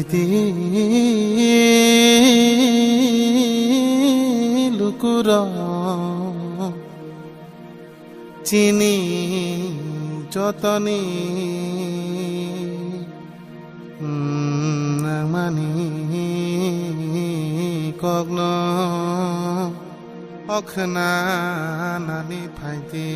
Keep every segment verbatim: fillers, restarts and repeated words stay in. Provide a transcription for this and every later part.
Ti lukurok chini jotoni nangmani kokno okhna nani phaidi.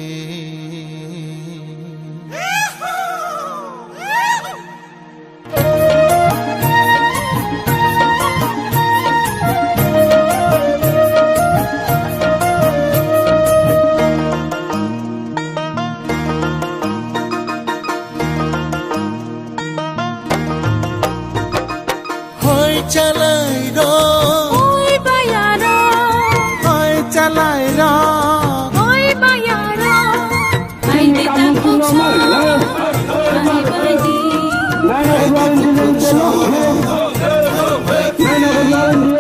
Hoi chalai ro. Hoi baya ro. Hoi chalai ro. Hoi baya ro. Hai di ta kok so. Hai bai di.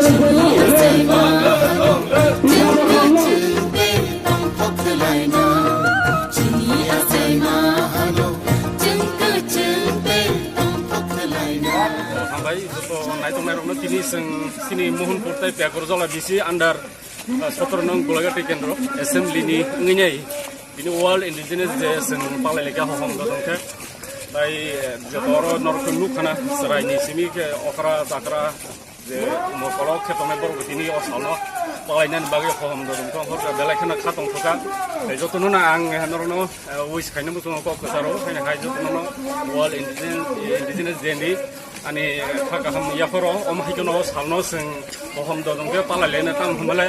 Chini asai ma. Chini asai ma. Ano. Chwng kwchwng tei tongthok khlaina. Hambai joto naitok nairokno tini chwng chini Mohanpur tei Pyagarjala B C under, ah, sotoro nong Golagati kendro assembly ni wngwi nai bini World Indigenous Day chwng palai lekha hohom dodong khe. Tai, eh, joto oro norok nukha na chwraini simi khe okra chakra je mokolok khe tongnai borok tini o salno palainani bagwi hohom dodong khe hor belai kheno kha tongthokha. Tei jotono no ang norokno, eh, wish khaina muchungo kok kwcharo, haino hai jotono no World Indigenous, Indigenous Day ni ani kha kaham yapharo omo hai kheno o salno chwng hohom dodong khe palai lena tamo hwnmale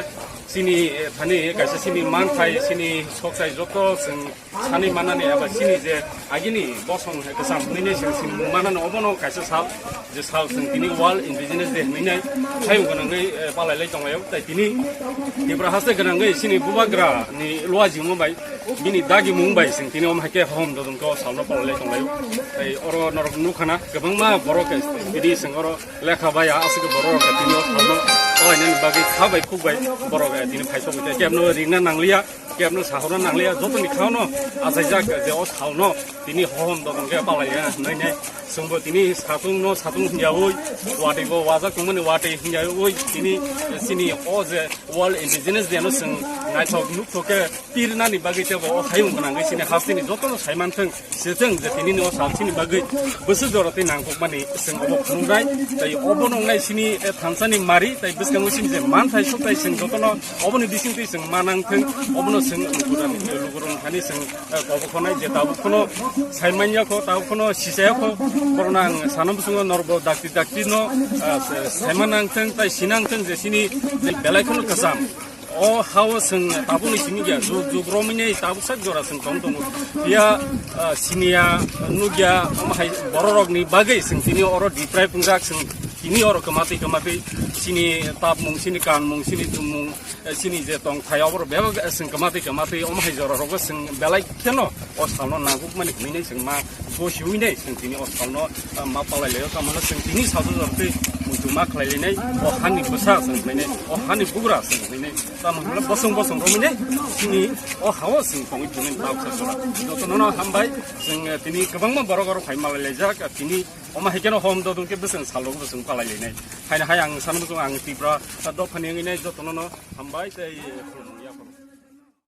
chini, eh, thani kaisa chini manthai chini sokchai joto chwng sanwi manani eba chini je agini bosong kwcham hwnwi se chini manani obono kaisa sal je sal chwng tini World Indigenous Day hwnwi nai hayung gwnangwi, eh, palai lai tonglaio. Tai tini Tripura haste gwnangwi chini bubagra ni luajingmo bai bini dagimung bai chwng tini omo hai khe hohom dodong khe o salno palai lai tonglaio. Tai oro norok nukha na kwbangma borok, eh, bini chwng oro lekha bai aswk borok rok tini o salno palainani bagwi kha bai khuk bai borok, eh, tini phai tongwi khe kebno ringna nangliya. Kebno sahorna nangliya, jotoni khano achaijak je o salno tini hohom dodong khe palaiya hwnwi nai. Chwngbo tini satung no satung hwnyaui, watwi bo wajak tongmani watwi hwnyaui tini chini o je World Indigenous Day no chwng naithok nukthok khe pirnani bagwi tebo o hayung gwnangwi chini hasteni jotono saimanthwng. Sejeng je tini no salsini bagwi bwswk jora tei nangkukmani chwng obo phunuknai, tei obo nongnai chini, eh, thansani mari, tei bwskango chini je manthai sukthai chwng jotono oboni bisingtwi chwng manang thwng, obono chwng lukurani, lukurok thani chwng, eh, kobo khonai je tabuk khono saimanya kho, tabuk khono sichaya kho, borokno ang sana bwswngo norbo dakti dakti no, eh, saimanang thwng, tei sinang thwng je chini je belai khono kwcham. O hao chwng tabukni simi ya, ju-, jug romwi nei tabuk sak jora chwng tong tongo. Phiya, ah, siniya, nukya, omo hai bororokni bagwi chwng tini oro deprive wngjak, chwng tini oro kwmatwi kwmatwi chini tapmung, chini kanmung, chini chumung, eh, chini je tongthai, oborok bebak, eh, chwng kwmatwi kwmatwi omo hai jorarokbo chwng belai kheno o salno nangkukmani hwnwi nai chwng ma gosiwi nai chwng tini o salno, ah, ma palai laio. Tamo hwnle chwng tini salsa jora tei muitu ma khlai lainai, o hani bwsa chwng hwnwi nai, o hani bugra chwng hwnwi nai. Tamo hwnle bosong bosong romwi nai chini o hao chwng tongwi tongnai tabuk sa jora. Jotono no hambai, chwng, eh, tini kwbangma borok oro phai malai laijak, ah, tini omo hai kheno hom dodong khe bwswng salrok bwswng palai lainai. Haino hai ang sana bwswng ang Tripura, ah, dophani wngwi nai jotono no hambai tei, eh, khulumnai.